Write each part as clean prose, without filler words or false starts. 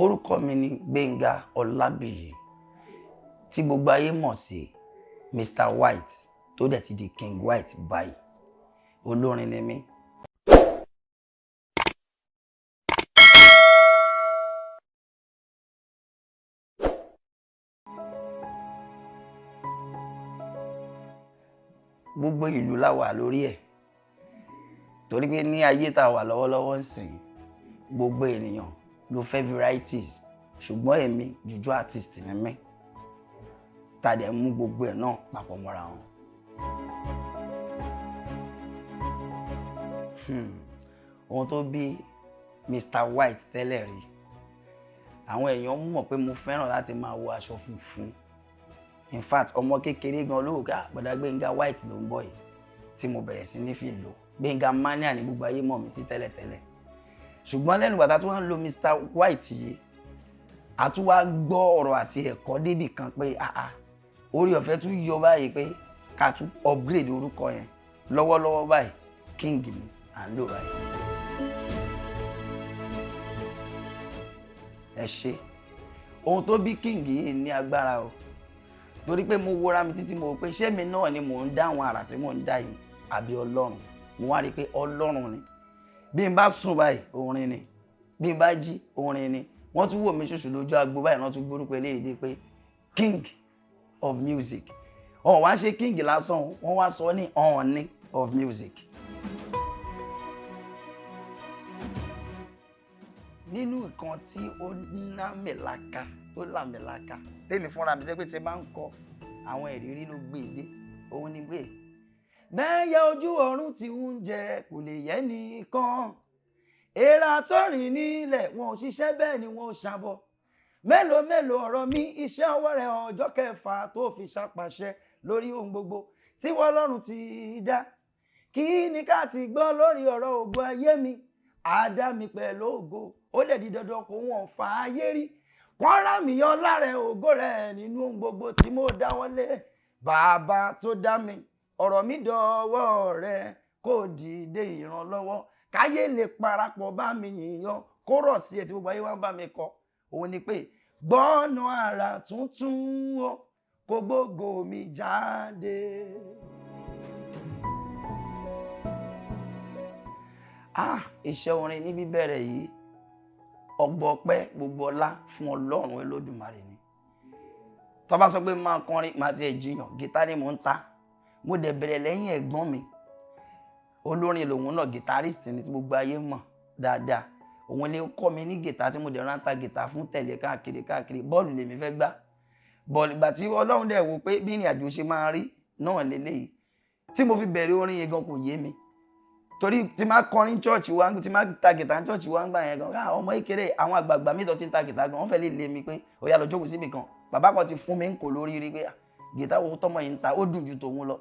Orúkọ mi ni Gbénga Ọlábíyì, tí gbogbo ayé mọ̀ sí Mr. White, tó dẹ̀ ti di King White báyìí. Olórin ni mí. Gbogbo ìlú la wà lórí ẹ̀, torí pé ní ayé tá a wà lọ́wọ́lọ́wọ́ ń sìn, gbogbo ènìyàn ló fẹ́ varieties, ṣùgbọ́n èmi jùjú artist ni mí, tá a dẹ̀ mú gbogbo ẹ̀ náà papọ̀ mọ́ra wọn. Ohun tó bí Mr. White tẹ́lẹ̀ rí, àwọn èèyàn mọ̀ pé mo fẹ́ràn láti máa wọ aṣọ funfun. In fact, ọmọ kékeré gan ló ká bọ̀dá Gbénga White ló ń bọ̀ yìí, tí mo bẹ̀rẹ̀ sí ní fi lò. Gbénga Mania ní gbogbo ayé mọ̀ mí sí tẹ́lẹ̀tẹ́lẹ̀, ṣùgbọ́n lẹ́nu bàtà tí wọ́n ń lo Mr. White yìí, a tún wá gbọ́ ọ̀rọ̀ àti ẹ̀kọ́ débì kan pé àà, orí ọ̀fẹ́ tún yọ báyìí pé ká tún upgrade orúkọ yẹn. Lọ́wọ́lọ́wọ́ báyìí, King ni à ń lò báyìí. Ẹ ṣe ohun tó bí King yìí ní agbára o, torí pé mo wora mi títí, mo rò pé ṣé mi náà ni mò ń dá àwọn àrà tí mò ń dá yìí àbí Ọlọ́run? Mo wá rí i pé Ọlọ́run ni. Bí n bá sùn báyìí, orin ni. Bí n bá jí, orin ni. Wọ́n tún wò mí ṣoṣù lójú agbo báyìí, wọ́n tún gbórúkọ eléyìí dé pé King of Music. Wọ́n wá ṣe King lásán, wọ́n wá sọ ní Ọ̀ọ̀ni of Music. Nínú nǹkan tí ó lámìlaka, tó lámìlaka, tèmi fúnra mi jẹ́ pé tí máa ń kọ, àwọn ìrírí ló gbé e dé, òun ni pé bẹ́ẹ̀ yẹ ojú ọ̀run tí ń jẹ kò lè yẹ nìkan, èèrà tó rìn nílẹ̀ wọn ò ṣiṣẹ́, bẹ́ẹ̀ ni wọn ò ṣàbọ̀. Mélòó mélòó ọ̀rọ̀ mi, iṣẹ́ ọwọ́ rẹ̀, ọjọ́ kẹfà tó fi ṣàpàṣẹ lórí ohun gbogbo tí wọ́n Ọlọ́run ti dá. Kí ni ká ti gbọ́ lórí ọ̀rọ̀ ògo ayé mi? Àdá mi pẹ̀lú ògo, ó dẹ̀ di dandan kó wọ́n fà á yé rí kọ́ra mi yọ lára ògo rẹ̀ nínú ohun gbogbo tí mo dá wọ́n lé. Bàbá tó dá mi, ọ̀rọ̀ mi dọ̀wọ́ rẹ̀, kó dìde ìrànlọ́wọ́, káyé lè parapọ̀ bá mi yìnyín, kó rọ̀ sí ẹ̀ tí gbogbo ayé wá ń bá mi kọ. Òun ni pé gbọ́nà àrà tuntun o, kó gbógo mi jáde. Ah, iṣẹ́ orin ní bíbẹ̀rẹ̀ yìí, ọgbọ́pẹ́ gbogbo ọlá fún Ọlọ́run Olódùmarè ni. Tó bá sọ pé máa kọrin, máa tiẹ̀ jiyàn, gìtá ni mò ń ta. Mo dẹ̀ bẹ̀rẹ̀ lẹ́yìn ẹ̀gbọ́n mi, olórin lòun náà, guitarist ni tí gbogbo ayé mọ̀ dáadáa. Òun lè kọ́ mi ní gìtá, tí mo dẹ̀ rántá gìtá fún tẹ̀lé káàkiri káàkiri. Bọ́ọ̀lù lèmi fẹ́ gbá bọ́ọ̀lù. Ìgbà tí Ọlọ́run dẹ̀ wò pé bí ìrìn àjò ṣe máa rí náà lélẹ́yìí tí mo fi bẹ̀rẹ̀ orin yẹn gan kò yé mi, torí tí máa kọrin church wa, tí máa ta gìtá church wa ń gbà yẹn gan, ọmọ ìkéré, àwọn àgbààgbà mi tó ti ń ta gìtá gan, wọ́n fẹ́ lè lé mi pé ó yá, lọ jókòó síbì kan. Bàbá kan ti fún mi ń kò lórí rí pé gìtá wo tọmọ yìí ń ta, ó dùn ju tòun lọ.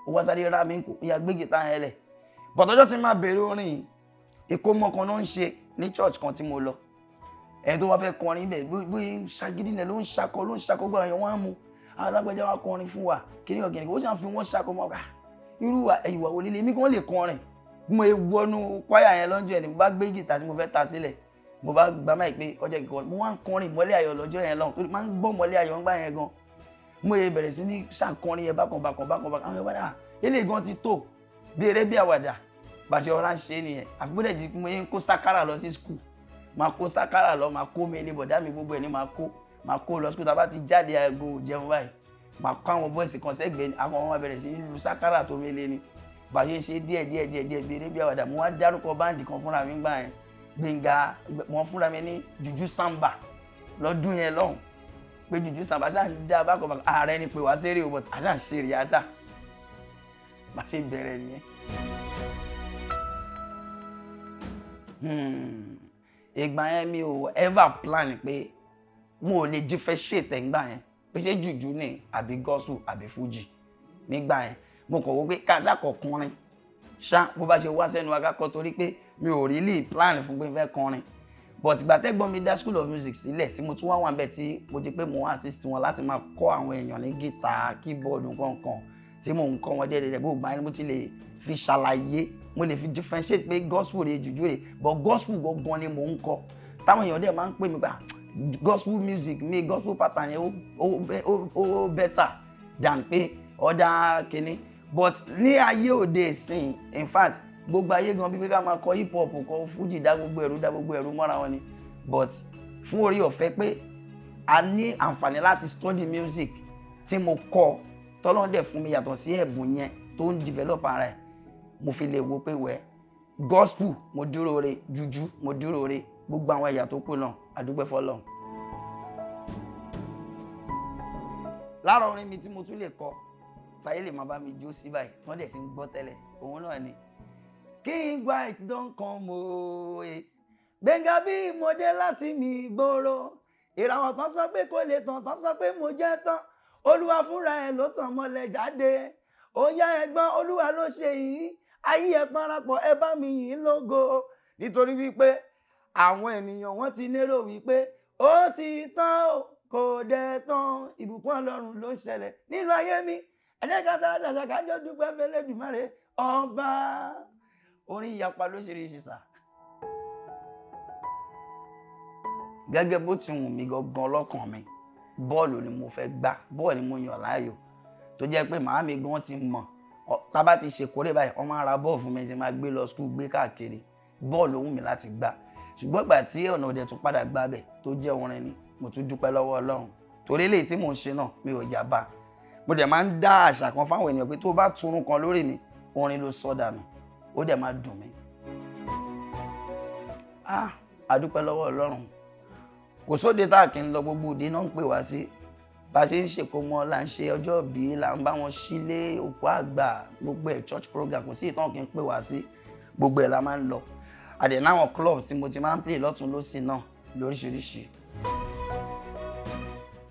Ó wá sáré rá mi ń kò, ó yá, gbé gìtá yẹn lẹ̀. Bọ̀tọ́jọ́ tí máa bẹ̀rẹ̀ orin yìí, ìkómọ kan náà ń ṣe ní church kan tí mo lọ. Ẹni tó wá fẹ́ kọrin bẹ̀, bóyá ṣagídí lẹ̀ ló ń ṣakọ, ló ń ṣakọ, gbọ́ àwọn wọn á mú àwọn alágbèjà wa kọrin fún wa kíní kan kíní kan, ó ṣàn fi wọ́n ṣakọ mọ́ ká irú ìwà wo líle mi kàn lè kọrin. Mo wọnú kwaya yẹn lọ́jọ́ yẹn ni mo bá gbé gìtá tí mo fẹ́ ta sílẹ̀, mo bá gba máì pé ọjọ́ kíkọ, mo wá ń kọrin ìmọ́lẹ̀ ayọ̀ lọ́jọ́ yẹn lọ́hùn, torí máa ń gbọ́ ìmọ́lẹ̀ ayọ̀ ńgbà yẹn gan. Mo yẹ bẹ̀rẹ̀ sí ní ṣàkọrin yẹn bákan bákan bákan bákan. Àwọn yẹn bá eléyìí gan ti tó bí eré bí àwàdà, bàṣẹ ọ̀rá ń ṣe nìyẹn. Àfi bó dẹ̀ di mo yẹn ń kó sákàrà lọ sí skul, máa kó sákàrà lọ, máa kó mi ilé bọ̀dá mi, gbogbo ẹ̀ ní máa kó lọ skul. Tá a bá ti jáde aago jẹun báyìí, máa kó àwọn bọ́ọ̀sì kan sẹ́gbẹ̀ẹ́, àwọn ọmọ máa bẹ̀rẹ̀ sí ní lu sákàrà tó mi lé ní bàṣẹ ń ṣe díẹ̀ díẹ̀ díẹ̀ díẹ̀ bí eré bí àwàdà. Mo wá dárúkọ báǹdì kan fúnra mi gbà yẹn, Gbénga, wọn fúnra mi ní Jùjú Samba lọ́dún yẹn lọ́hùn, pé Jùjú Samba ṣáà ń dá bákan bákan. Ààrẹ ni pé wá séré o, but àṣà ń ṣe rìásà, bá ṣe bẹ̀rẹ̀ nìyẹn. Ìgbà yẹn mi ò ever plan pé mo ò lè differentiate ẹ̀ ńgbà yẹn pé ṣé jùjú ni àbí gospel àbí fuji. Nígbà yẹn, mo kàn wò pé ká ṣàkọ kọrin ṣá, bó bá ṣe wá sẹ́nu akákọ́, torí pé mi ò really plan fún pé n fẹ́ kọrin. But ìgbà tẹ́gbọ́n mi dá School of Music sílẹ̀, tí mo tún wá wà níbẹ̀, tí mo di pé mo assist wọn láti máa kọ́ àwọn èèyàn ní guitar, keyboard, nǹkan tí mò ń kọ́ wọn díẹ̀díẹ̀, gbogbo àyìn mo ti lè fi ṣàlàyé, mo lè fi differentiate pé gospel rè, jùjú rè, but gospel gangan ni mò ń kọ́, táwọn èèyàn dẹ̀ máa ń pè mí gbà. Gospel music mi, gospel pattern yẹn, ó better than pé other kínní. But ní ayé òde ìsìn, in fact, gbogbo ayé gan bíbí ká máa kọ hip hop, kọ fújì, dá gbogbo ẹ̀rú, dá gbogbo ẹ̀rú mọ́ra wọn ni. But fún orí ọ̀fẹ́ pé a ní àǹfààní láti study music tí mo kọ, tọ́lọ́run dẹ̀ fún mi, yàtọ̀ sí ẹ̀bùn yẹn tó ń develop ara ẹ̀, mo fi lè wo pé wẹ́ gospel mo dúró re, juju mo dúró re, gbogbo àwọn ẹ̀yà tó kù náà, àdúpẹ́ fọlọ́run. Lára orin mi tí mo tún lè kọ táyé lè máa bá mi jó sí báyìí, tí wọ́n dẹ̀ ti ń gbọ́ tẹ́lẹ̀, òun náà ni King White don come ooo. Gbẹ̀ngà bí mo dé láti mi gbòòrò, ìràwọ̀ tán sọ pé kò lè tàn, tán sọ pé mo jẹ́ tán, Olúwa fúnra ẹ̀ ló tàn mọ́lẹ̀ jáde. Ó yá, ẹ̀gbọ́n, Olúwa ló ṣe yìí, ayé ẹ̀ parapọ̀, ẹ bá mi yìn lógo, nítorí wípé àwọn ènìyàn wọ́n ti lérò wípé ó ti tán o, kò dẹ̀ tán. Ìbùkún Ọlọ́run ló ń ṣẹlẹ̀ nínú ayé mi. Ẹ jẹ́ ká tara ṣàṣà kájọ dúpẹ́ f'Ẹlẹ́dùmarè ọba. Orin ìyapa lóṣìíríṣìí sà. Gẹ́gẹ́ bó ti wù mí gangan lọ́kàn mi, bọ́ọ̀lù ni mo fẹ́ gbá, bọ́ọ̀lù ni mo yàn láàyò, tó jẹ́ pé màámi gan ti mọ̀, tá bá ti ṣèkórè báyìí, wọ́n máa ń ra bọ́ọ̀lù fún mi tí máa gbé lọ school, gbé káàkiri. Bọ́ọ̀lù wù mí láti gbá, ṣùgbọ́n ìgbà tí ọ̀nà òde tún padà gbá bẹ̀ tó jẹ́ orin ni, mo tún dúpẹ́ lọ́wọ́ Ọlọ́run, torí eléyìí tí mò ń ṣe náà, mi ò yà bá. Mo dẹ̀ máa ń dá àṣà kan fáwọn ènìyàn pé tó bá turun kan lórí mi, orin ló sọ dànù, ó dẹ̀ máa dùn mí. Ah, a dúpẹ́ lọ́wọ́ Ọlọ́run. Kò sóde tá a kì í lọ, gbogbo òde náà ń pè wá sí. Bá a ṣe ń ṣèkómọ là ń ṣe ọjọ́ ìbí, là ń bá wọn sílé òkú àgbà, gbogbo ẹ̀, church program, kò sí ìtàn kì í pè wá sí, gbogbo ẹ̀ la máa ń lọ. Àdẹ̀ náwọn clubs tí mo ti máa ń play lọ́tún lọ́sìn náà lóríṣiríṣi.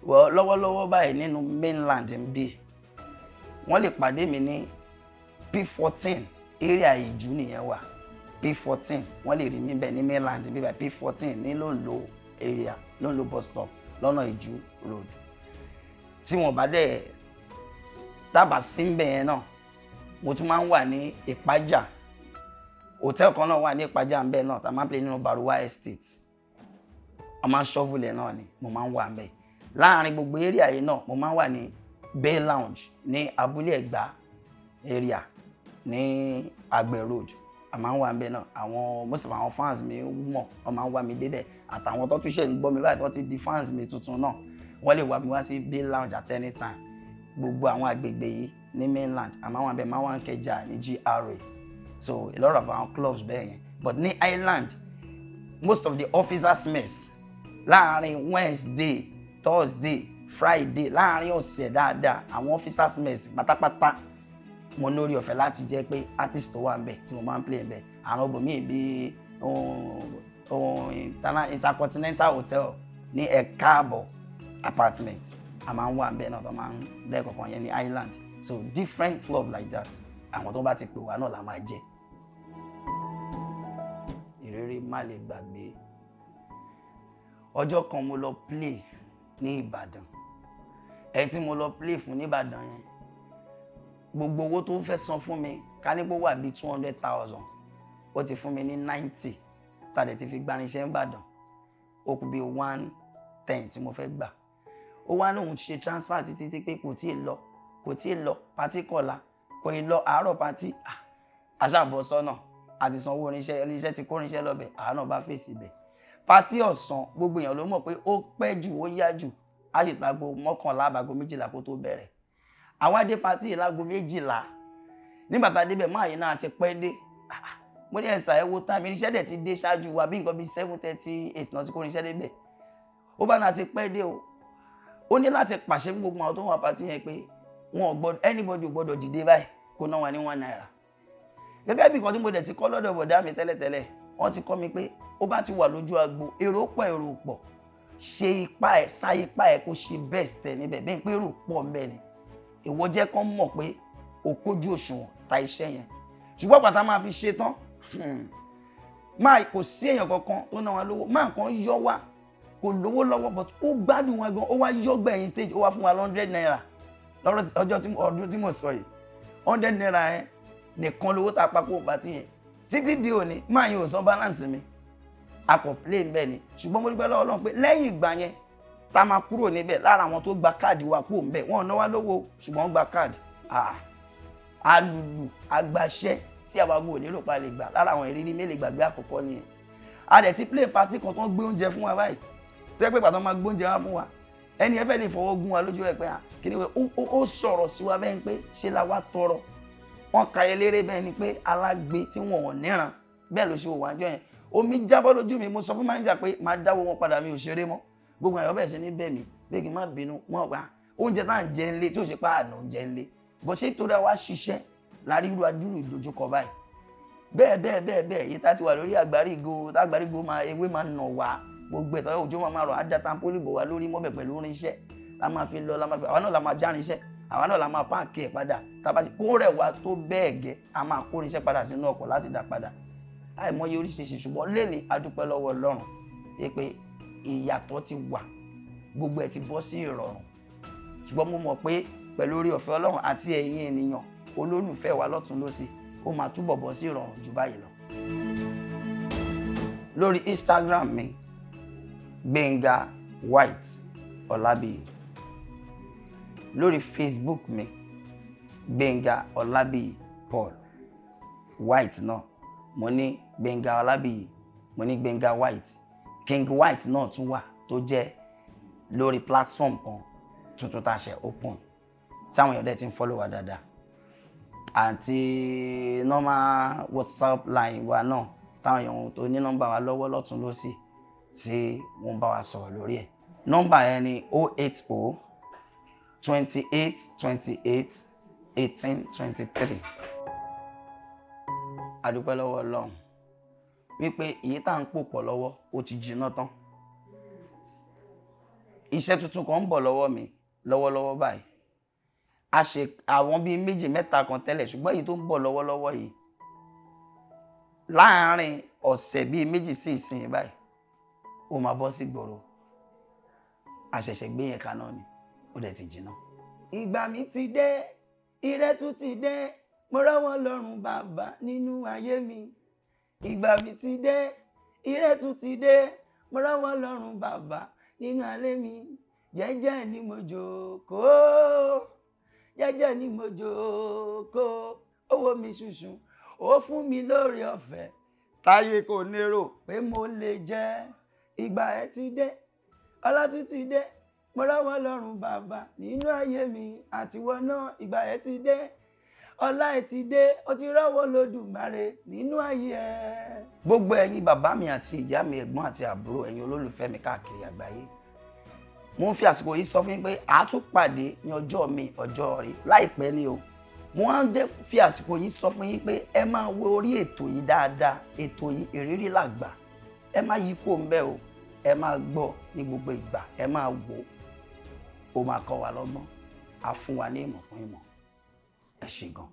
Well, lọ́wọ́lọ́wọ́ báyìí, nínú mainland ń bí, wọ́n lè pàdé mi ní P14 area. Ìjú nìyẹn wà, P14. Wọ́n lè rí mi bẹ́ẹ̀ ní mainland bíbá P14 ní Lóńlò area, Lóńlò bus stop, lọ́nà Ìjú Road. Tí wọ́n bá dẹ̀ dábàá sí ń bẹ̀ yẹn náà, mo tún máa ń wà ní Ìpájà. Hòtẹ́ẹ̀lì kan náà wà ní Ìpájà ń bẹ̀ náà tá a máa ń pè nínú Baruwa Estate, a máa ń shovel náà ni mo máa ń wà ń bẹ̀. Láàárín gbogbo area yìí náà, mo máa ń wà ní Bay Lounge ní Abúlé Ẹ̀gbá area ní Àgbẹ̀ Road. A máa ń wà ń bẹ̀ náà. Àwọn most of àwọn fans mi mọ̀, wọ́n máa ń wá mi débẹ̀. Àtàwọn tó tún ṣe ń gbọ́ mi báyìí, tó ti di fans mi tuntun náà, wọ́n lè wá mi wá sí Bay Lounge at any time. Gbogbo àwọn àgbègbè yìí ní mainland, a máa ń wà bẹ́ẹ̀, máa ń wà ń Kẹjà ní GRA, so a lot of our clubs bẹ́ẹ̀ yẹn. But ní island, most of the officers' mess láàrin Wednesday, Thursday, Friday, láàrin ọ̀sẹ̀ dáadáa, àwọn officers' mess pátápátá, mo lórí ọ̀fẹ́ láti jẹ́ pé artist tó wà ń bẹ̀ tí mo máa ń play ń bẹ̀. Àwọn obòmíì bíi Intercontinental Hotel ní Ẹ̀kaàbọ̀ apartment, a máa ń wà ń bẹ̀ náà, tó máa ń lẹ́ẹ̀kọ̀kan yẹn ní island. So different club like that, àwọn tó bá ti pè wá náà la máa jẹ́. Ìrírí má lè gbàgbé, ọjọ́ kan mo lọ play ní Ìbàdàn. Ẹni tí mo lọ play fún nìbàdàn yẹn, gbogbo owó tó fẹ́ san fún mi, ká ní pé ó wà bíi 200,000, ó ti fún mi ní 90, tàdé ti fi gbarinṣẹ́ nìbàdàn. Ó kù bíi 110 tí mo fẹ́ gbà. Ó wá lóun ṣe transfer títí tí pé kò tí ì lọ, kò tí ì lọ. Party kọ̀la, kò ì lọ. Àárọ̀ party àṣàbọ̀ sọ́nà àti sanwó irinṣẹ́, irinṣẹ́ ti kó irinṣẹ́ lọ́bẹ̀, àá náà bá fèsì bẹ̀. Party ọ̀sán, gbogbo èèyàn ló mọ̀ pé ó pẹ́ jù, ó yá jù, á sì tago 11 àbágo 12 kó tó bẹ̀rẹ̀. Àwa dé party yìí lágo 12. Nígbà tá a débẹ̀, máa yìí náà ti pẹ́ dé. Mo ní ẹ̀sà, ẹ̀ wo time, irinṣẹ́ dẹ̀ ti dé ṣáájú wa, bí nǹkan bíi 7:38 náà ti kó irinṣẹ́ débẹ̀. Ó bá náà ti pẹ́ dé o. Ó ní láti pàṣẹ fún gbogbo àwọn tó wà party yẹn pé wọn ò gbọ́dọ̀, anybody ò gbọ́dọ̀ dìde báyìí kó ná wa ní ₦1. Gẹ́gẹ́ bí nǹkan tí mo dẹ̀ ti kọ́ lọ́dọ̀ bọ̀dá mi tẹ́lẹ̀tẹ́lẹ̀, wọ́n ti kọ́ mi pé ó bá ti wà lójú agbo, èrò pọ̀, èrò pọ̀, ṣe ipá ẹ̀, sá ipá ẹ̀, kó ṣe best ẹ̀ níbẹ̀ bẹ́ẹ̀ pé èrò pọ̀ ńbẹ̀ ni. Ìwọ jẹ́ kán mọ̀ pé o kójú òṣùwọ̀n ta iṣẹ́ yẹn. Ṣùgbọ́n pàtàkì máa fi ṣe tán, máa kò sí èèyàn kankan tó ná wa lówó. Máa kàn yọ wá, kò lówó lọ́wọ́, but ó gbádùn wa gan. Ó wá yọ gbẹ̀yìn stage, ó wá fún wa ₦100 lọ́rọ̀. Ọjọ́ tí ọdún tí mo sọ yìí, ₦100 yẹn nìkan lówó tá a pa kó party yẹn. Títí di òní, máa yín ò san balance mi. A kò play ń bẹ̀ ni. Ṣùgbọ́n mo dúpẹ́ lọ́wọ́ Ọlọ́run pé lẹ́yìn ìgbà yẹn tá a máa kúrò níbẹ̀, lára àwọn tó gba káàdì wa kúrò ńbẹ̀, wọ́n ò ná wá lówó, ṣùgbọ́n wọ́n gba káàdì. Alùlù agbaṣẹ́ tí àwa gbọ́ lérò pa lè gbà. Lára àwọn ìrírí mélòó gbàgbé àkọ́kọ́ nìyẹn. A dẹ̀ ti play party kan tó ń gbé oúnjẹ fún wa báyìí, tó yẹ pé pàtó máa gbé oúnjẹ wá fún wa, ẹni ẹ fẹ́ lè fọwọ́ gún wa lójú ẹ pé kí ni ó sọ̀rọ̀ sí wa bẹ́ẹ̀ pé ṣé la wá tọrọ. Wọ́n ka eléré bẹ́ẹ̀ ni pé alágbe tí wọ́n ò níran bẹ́ẹ̀ ló ṣe wò wájọ́ yẹn. Omi jábọ́ lójú mi. Mo sọ fún mánéjà pé máa dáwọ́ wọn padà, mi ò ṣeré mọ́. Gbogbo àyọ̀ bẹ́ẹ̀ sí ní bẹ́ẹ̀ mi pé kí n má bínú. Wọn gbà oúnjẹ tá à ń jẹ ńlé tí ò ṣe pa àná oúnjẹ ńlé bó ṣe torí àwa ṣiṣẹ́ lárí irú adúrú ìdojúkọ báyìí. Bẹ́ẹ̀ bẹ́ẹ̀ bẹ́ẹ̀ bẹ́ẹ̀ yìí tá ti wà lórí àgbárígo, tágbárígo máa ewé máa nà wá, gbogbo ẹ̀tọ́ òjò máa rọ̀, á dá tampoli bò wá lórí mọ́bẹ̀ pẹ̀lú irinṣẹ́ la máa fi lọ, la máa fi, àwa náà la máa já irinṣẹ́, àwa náà la máa páàkì ẹ̀ padà. Tábà sí kó rẹ̀ wá tó bẹ́ẹ̀ gẹ́, a máa kó irinṣẹ́ padà sínú ọkọ̀ láti dá padà. Àìmọye oríṣiríṣi. Ṣùgbọ́n lẹ́ni, a dúpẹ́ lọ́wọ́ Ọlọ́run pé ìyàtọ̀ ti wà, gbogbo ẹ̀ ti bọ́ sí ìrọ̀rùn. Ṣùgbọ́n mo mọ̀ pé pẹ̀lú orí ọ̀fẹ́ Ọlọ́run àti ẹ̀yin ènìyàn olólùfẹ́ wa lọ́tún lọ́sì, ó máa túbọ̀ bọ́ sí ìrọ̀rùn jù báyìí lọ. Lórí Instagram mi, Gbénga White Ọlábíyì. Lórí Facebook mi, Gbénga Ọlábíyì Paul White náà. Mo ní Gbénga Ọlábíyì, mo ní Gbénga White, King White náà tún wà, tó jẹ́ lórí platform kan tuntun tá a ṣe open, táwọn èèyàn dẹ̀ ti ń follow wa dáadáa, àti normal WhatsApp line wa náà, táwọn èèyàn tó ní nọ́mbà wa lọ́wọ́ lọ́tún lọ́sì tí wọ́n bá wa sọ̀rọ̀ lórí ẹ̀. Nọ́mbà yẹn ni 080 28 28 18 23. A dúpẹ́ lọ́wọ́ Ọlọ́run wípé èyí tá à ń pò pọ̀ lọ́wọ́, ó ti jiná tán. Iṣẹ́ tuntun kan ń bọ̀ lọ́wọ́ mi lọ́wọ́lọ́wọ́ báyìí. A ṣe àwọn bíi méjì mẹ́ta kan tẹ́lẹ̀, ṣùgbọ́n èyí tó ń bọ̀ lọ́wọ́lọ́wọ́ yìí, láàárín ọ̀sẹ̀ bíi 2 sí ìsìn báyìí, ó máa bọ́ sí gbòòrò. A ṣẹ̀ṣẹ̀ gbé yẹn kaná ni, ó dẹ̀ ti jiná. Ìgbà mi ti dé, ire tún ti dé, mo rọ́wọ́ lọ́rùn bàbá nínú ayé mi. Ìgbà mi ti dé, ire tún ti dé, mo rọ́wọ́ lọ́rùn bàbá nínú ayé mi. Jẹ́jẹ́ ni mo jókòó, jẹ́jẹ́ ni mo jókòó, owó mi ṣùṣù, ó fún mi lórí ọ̀fẹ́ táyé kò nérò pé mo lè jẹ́. Ìgbà ẹ ti dé, ọlá tún ti dé, mo rọ́wọ́ lọ́rùn bàbá nínú ayé mi. Àtiwọ́ náà, ìgbà ẹ ti dé, ọlá ẹ ti dé, ó ti rọ́wọ́ lódùmarè nínú ayé ẹ. Gbogbo ẹ̀yin bàbá mi àti ìyá mi, ẹ̀gbọ́n àti àbúrò, ẹ̀yin olólùfẹ́ mi káàkiri àgbáyé, mo ń fi àsìkò yìí sọ fún yín pé a tún pàdé ní ọjọ́ mi, ọjọ́ rí láìpẹ́ ni o. Mo wá ń jẹ́ fi àsìkò yìí sọ fún yín pé ẹ máa wo orí ètò yìí dáadáa. Ètò yìí, Ìrírí Làgbà, ẹ má yí kó ń bẹ́ o. Ẹ máa gbọ́ ní gbogbo ìgbà, ẹ máa wò ó, máa kọ́ wa lọ́gbọ́n, á fún wa ní ìmọ̀ fún ìmọ̀. Ẹ ṣé gan.